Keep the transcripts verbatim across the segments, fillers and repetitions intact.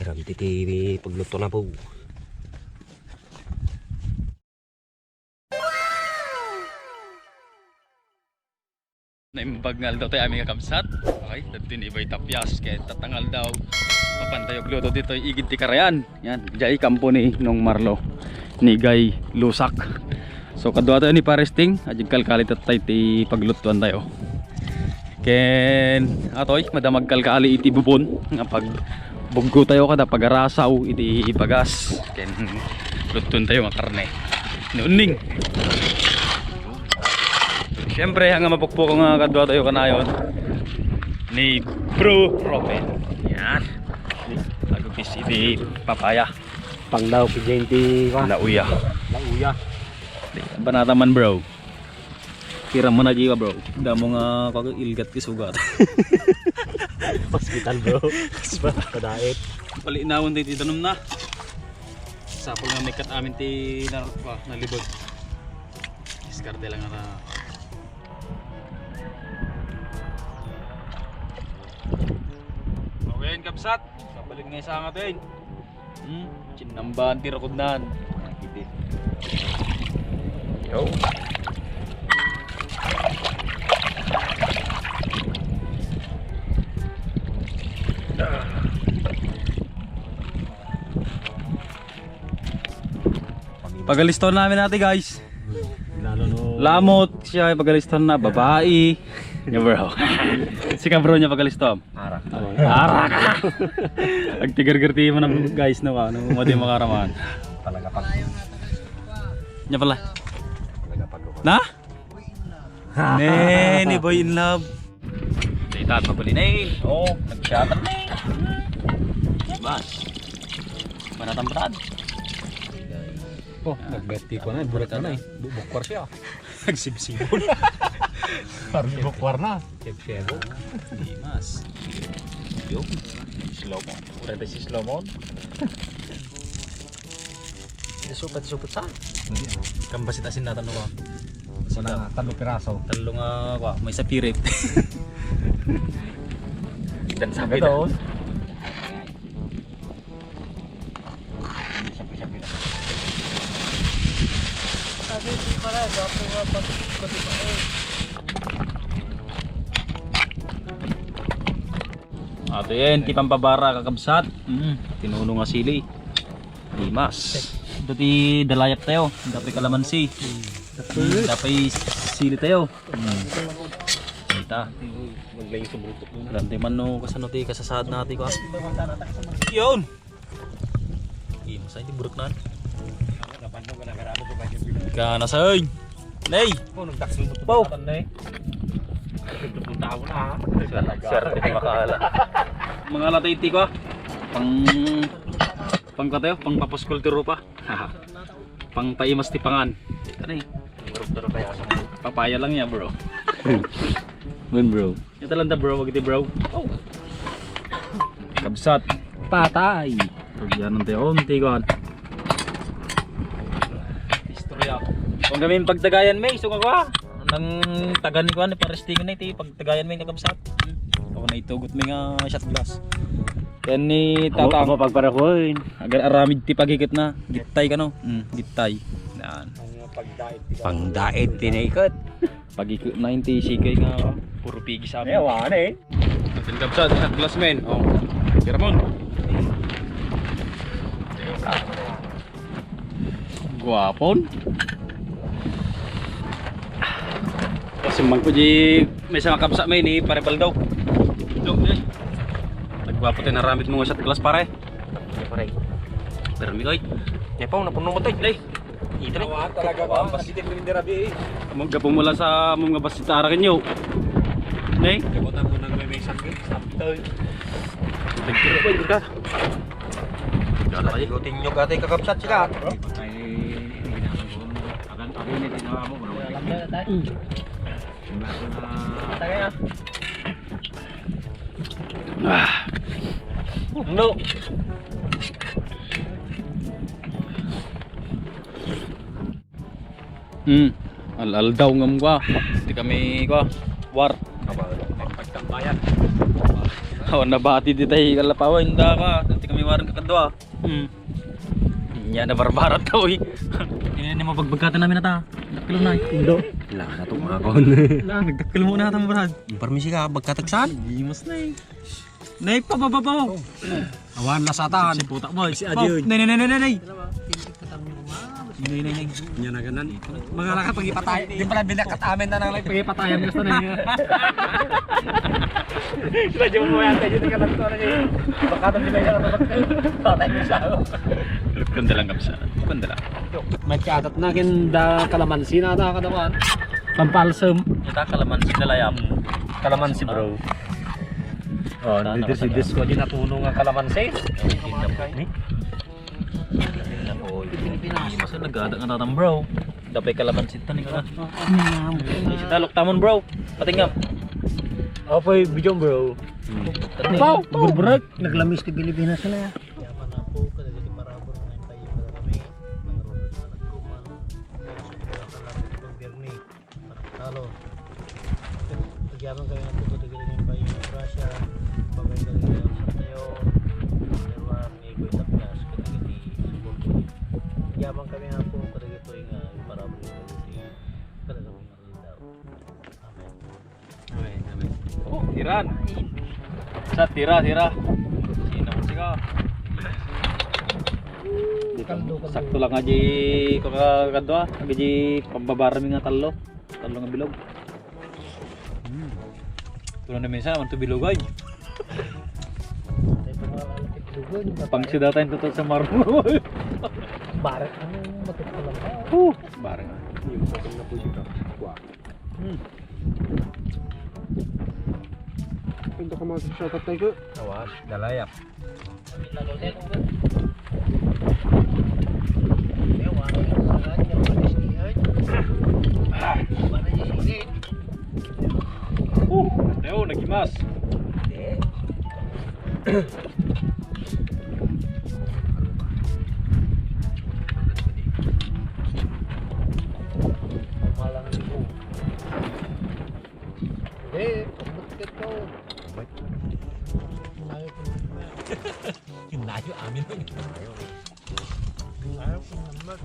Kanti ti pagluto na po. Naimbag nga aldaw tayo, amin kakabsat. Okay, dagiti ni Ibay Tapyas, kaya tatangal daw. Mapan tayo agluto ditoy igid ti karayan. Yan, jay kampo ni Nong Marlo, ni Guy Lusak. So, kadua tayo ni Pares Ting, adjay kalkali tattay ti paglutuan tayo. Ken, atoy, madamag kalkali iti bubon, nga pag buggo tayo kada pagarasaw iti bagas. Ken luton tayo nga karne. Nuning. Siyempre, ang mapukpok nga kadua tayo kanayon ni Bro Robin. Yan. Agupis iti papaya. Pangdaw ki Jenti pa. Lauya. Lauya. Banata man, bro. Kira mo na, Jiwa, bro. Damo nga pag-ilgat ki sugat. Hospital, bro. Padait. Palinawon ti danum na. Sapol nga may kat amin ti na, pa, nalibag. Diskarte lang ata. Okay, kabsat. Kapalit nga isa nga, Teng. Hmm, chinamban ti rakodnan. Kiti. Yo. Pagaliston namin natin, guys. Lalo no. Lamot siya, pagaliston na, babae. Nya, bro. Sika, bro, nya pagaliston. Arak. Arak. Agtigargarti mo na, guys, no, ano, madi makaraman. Talaga pag. Nya pala. Talaga pag. Na? Ne, ni Boy in Love. Daytan, mabali na eh. Oh, nagsiatan na eh. Mas. Manatang brad. Oh, nagbeti ko na, burak na na eh. Bu-, bukwar siya. Nagsibsibon. Parang bukwar na. Sibsibon. Dimas. Yo. Slow mo. Urente si slow mo. Supet-supet sa. Kambasit asin natan, no, ba? Sana nga, talo piraso. Talo nga, wa, may sapirit. Dan sa Ito. Kasi di pala, dapat nga pag-, pag-, Ato yan, ti pampabara, kakabsat. Mm, tinuno nga sili. Dimas. Ito ti dalayap tayo. Dapat kalamansi. Mm, dapat sili tayo. Mm. Kita. Maglayong sumutok muna. Alam tayo man no, kasano ti kasasaad na ti ko. Yun! Imasay ti buruk na. Ka nasay. Nay. Oh, nagdaksel mo. Pau. Tan, nay. Pupunta mo na, ha? Swerte, swerte ti makaala. Mga latay ti ko, ah. Pang, pang katayo, pang papuskol ti rupa. Pang paimas ti pangan. Ano eh? Papaya lang yan, bro. Yun, bro. Ito lang da, bro. Wag ito, bro. Oh. Kabsat. Patay. Pagyanan tayo. Oh, unti ko. Istorya. Kung kami yung pagtagayan, may isong ako, ah. Nang tagan ni Kuan, pares tingon na iti pagtagayan, may kakabsat. Ako na itugot, may nga shot glass. Yan ni Amo, Tatang. Amo pagparakuin. Agar aramid ti pagikit na. Gittay ka, no? Mm, gittay. Yan. Pangdait ti naikot. Pagikit na inti sigay nga puro pigi sa amin. Ewa na eh. Atin kabsat, shot glass men. Oh. Kiramon. Guwapon. Kasi man ko di may sa makabsa may ni pare Baldaw. Dog eh. Nagwapo tayo naramit mo nga shot glass pare. Pare. Pero mi koy. Nepaw, napuno mo tayo. Lay. Ito na. Awa, talaga ba? Awa, bas- Hindi ko hindi rabi eh. Among gapumula sa among nga basita arakan nyo. Nay? Kabutan ko nang may may sakit. Sakit. Nagkira ko, hindi ka. Gano'n kayo? Luting nyo ka tayo kakabsat sila. Ay, hindi na ako. Agan, agan, hindi na ako. Tagay ah. Ah. No. Hmm. Al-aldaw ngem kwa. Di kami kwa. War. Pagtambayan. Awan nabati dita hi Kalapawan, inda ka. Dati kami waran kakadua. Hmm. Nya na barbarat ka, uy. Ini, ini mo bagbagkatan namin ata. Dakkel na. Indo. Wala na to, mga kon. Nagdakkel muna ata, Brad. Parmisi ka, bagkatag saan? Gimas na eh. Nay, pa, pa, pa, pa. Awan na satan. Si puta mo, si Pop. Nay, nay, nay, nay, nay, nay. Nay, nay, nay. Yan na ganan. Mga nakapagipatay. Di pala binakat amin na nang nagpagipatayan gusto na niya. Sila di mo yan, tayo di ka lang to na niya. Baka na nila yung ano, patay mo siya. Lukon da lang, kamsa. Lukon da lang. May katat na kin da kalamansi na ata kadakuan. Pampalsem. Ita kalamansi na layam. Kalamansi, bro. Oh, Tama dito si ka Disco di natulong ang kalamansi. Ni? Pilipinas. Masa nagada nga tatang, bro. Dapay kalamansi ta ni ka. Ay, si Talok tamon, bro. Patingam. Apoy, video, bro. Pau, burburek. Naglamis ti Pilipinas na ya. Yaman na po, kadagiti parabur nga impayo kadagami, nangruna sa nagkuman, sa pagkakalapit ng Biyerni, Talo. Agyaman kami nga po, kadagiti nga impayo ng Russia, bagay kadagiti ang Santayo, Taiwan, Migoy, Tapyas, kadagiti Sibol. Agyaman kami nga po, kadagiti nga parabur nga kadagiti, kadagiti nga aldaw. Amen. Amen, amen. Oh, tiran. Sa tira, tira. Sino ko siya? Kaldo, kaldo. Sakto lang nga di ko ka-, kadwa. Nga di pambabarami nga tallo. Tallo nga bilog. Hmm. Ito na minsan, naman ito bilog ay. Ito mga lalaki bilugon. Pangsi data yung totoo sa marmol. Barang, ano yung matutulang ba? Oh, barang. Yung sa na po dito. Wow. Hmm. Punta ka mga shoutout tayo ko. Awas, dalayap. Oh, Teo, nagimas. Malang ko. Hindi, pagbutkit ko. Kinayo ko naman. Kinayo, amin lang. Kinayo ko naman.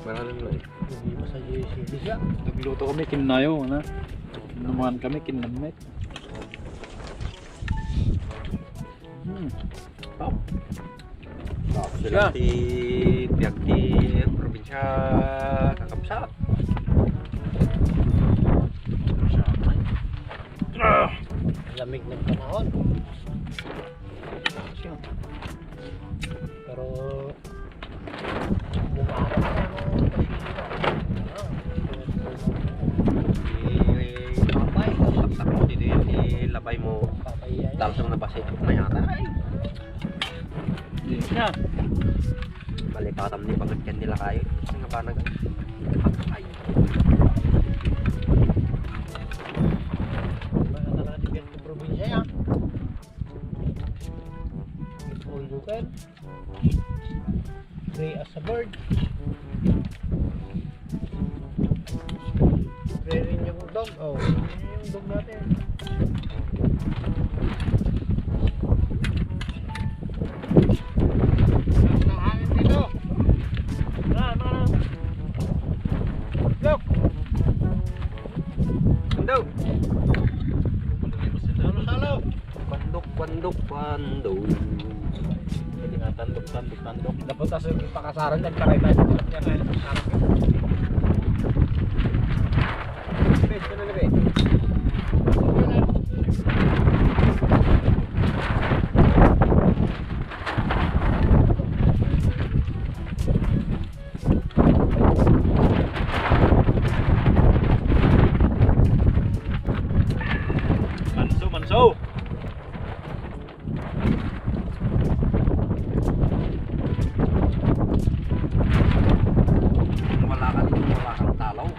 Maraming lang. Hindi masaya yung sili siya. Nagluto kami, kinayo, na. Naman kami, kinamit. Hmm. Top. Top sila. Ti biag ti probinsya, kakabsat. Lamig ng panahon. Pero Ilabay mo. Tapos ang nabasa ito na yata. Ay. Di siya. Balitatam ni bakit yan nila kayo. Kasi nga ba nag-, ay. Mga talaga di probinsya yan. All you can. Gray as a bird. Gray rin yung dog. Oh, yun yung dog natin. Ang hangin dito. Look. Ang dog. Ano, salo? Bandok, bandok, bandok. Pwede nga, tandok, tandok, tandok. Dapat kasi pakasaran, nagkaray tayo sa tilapia na yun. Pwede ka na, Nabe. Manso, manso. Kung wala ka dito, wala kang talaw.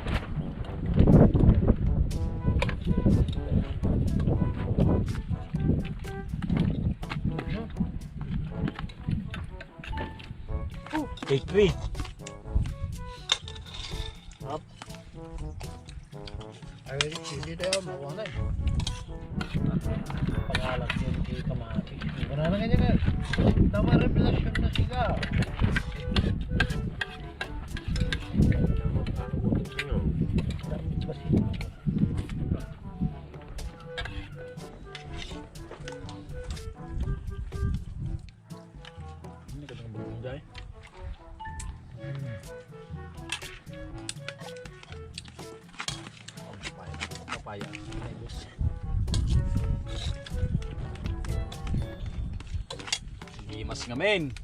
Take three. Up. Ay, hindi tayo makuha na eh. Ano kanya ka? Tama, revelasyon na siya. Ini kadang bumbu, Jay. Papaya. Papaya. Gimas ngamin.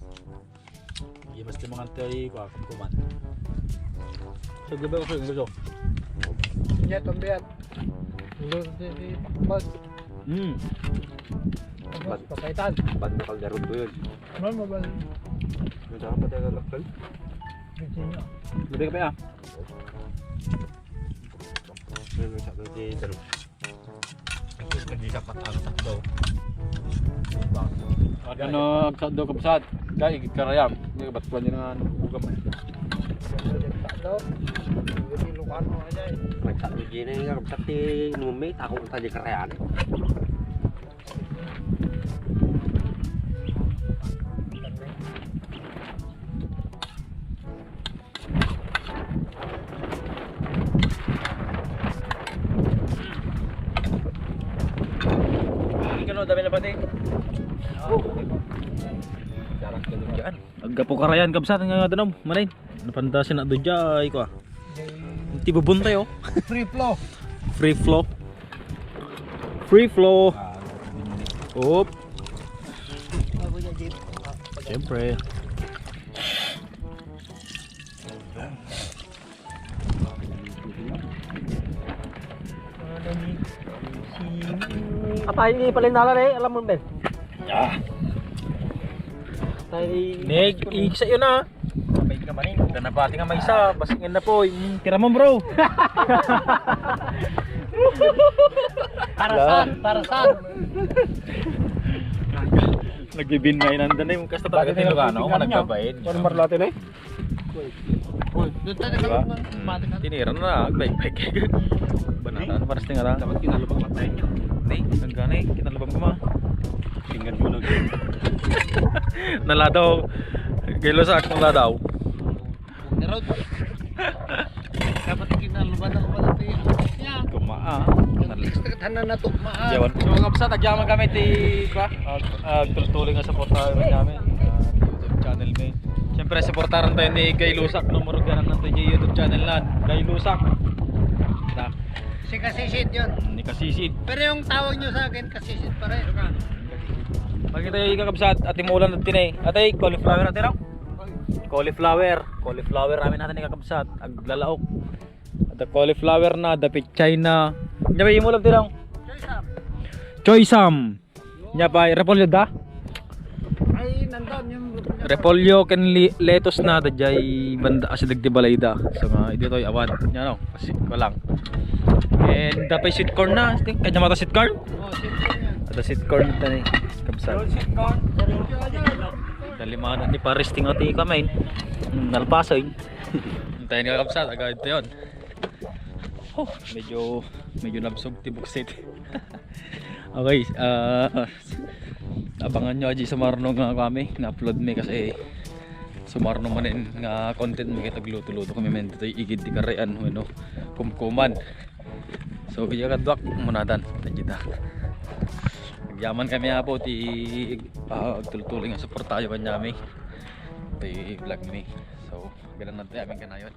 Gimas ti mangan ti kuan, kumkuman. So, gabi ko sa gusto. Iya, tambiat. Gusto ti, ti pakbag. Hmm. Tapos, papaitan. Bad mo kalderong tuyod. Ano mo ba? Ang sarap pa tayo lalakal. Gusto niya. Gabi ka pa, ah. Ano sa akin si Darwin? Tapos nag-isa pa tayo, tatlo. Ano, agsa do, kabsat? Kay, igit ka rayam. Hindi ka ba't pwede na, ano, ugam, eh. Tatlo. Hindi, Ilocano, ano, eh. May tatlo din, eh, nga, kabsat, eh, numit, ako ang tali karayan. Ikano, dami na pati. Darak ka dun dyan. Aggapu karayan, kabsat, nga danom, manin. Napandasin na dun dyan, ay, kwa. Ti bubon tayo. Free flow. Free flow. Free flow. Op. Siyempre. Apa, hindi pala yung nalala, eh. Alam mo, Ben? Ah. Tayo, eh. Neg, igsa yun, ah. Sabay ka man, eh. Huwag ka nabati nga may isa. Basingin na po. Mm, tira mo, bro. Para saan? Para saan? Nagbibinay nanda na yung kasta talaga. Bakit Ilocano, nagbabayad. Ano marlate na, eh? Uy, doon tayo Diba? nagkakaroon ng Hmm. Tinira na, agbay-bay. Banata, ano, pares tingala? Dapat kinalubang matayin niya. Ni, hanggang ni, kinalubang ko, ma. Tingnan mo lang. Naladaw. Kay Lusak, naladaw. Pero, dapat kinalubang ako pala ito yung niya. Kumaa. Ang extra tanan na to, maa. Yawan. So, mga kabsat, agyaman kami ti, kwa? Ag-, agtultuloy nga suportahan kami. Ah, YouTube channel mi. Siyempre, suportaran tayo ni Guy Lusak. No, murag ganun lang tayo YouTube channel na. Guy Lusak. Na. Si Kasisid yun. Ni Kasisid. Pero yung tawag nyo sa akin, Kasisid pa rin. Pakita yung kakabsat, ati mulan at tinay. Ate, cauliflower ate, no? Cauliflower. Cauliflower, amin natin yung kakabsat. Aglalaok. Ada cauliflower na, ada pechay na. Nya pa imulab ti daw? Choy sam. Choy sam. Nya pa, repolyo da? Ay, nandun yung repolyo. Repolyo ken li-, lettuce na, da jay banda kasi dagdi balay da. So, nga, dito ay awan. Nya, no? Kasi, ko lang. And da pa sweet corn na. Kanya mata sweet corn? Oh, sweet corn yan. Ada sweet corn ito ni kabsat. Sweet corn. Dali mga ni pares ting ati kamay. Hmm, nalpasoy. Hintayin ka, kabsat, agad ito yun. Oh, medyo, medyo nabsog ti buksit. Okay, ah, abangan nyo aji sumarno nga kami, nga upload mi kasi sumarno manen nga content mi ket agluto-luto kami men ditoy igid ti karayan wenno kumkuman. So, iya kaduak, munadan, ta kita. Agyaman kami apo ti, ah, agtultuloy nga suportayo kanyami. Ti vlog mi. So, ganun na tayo, amin kanayon.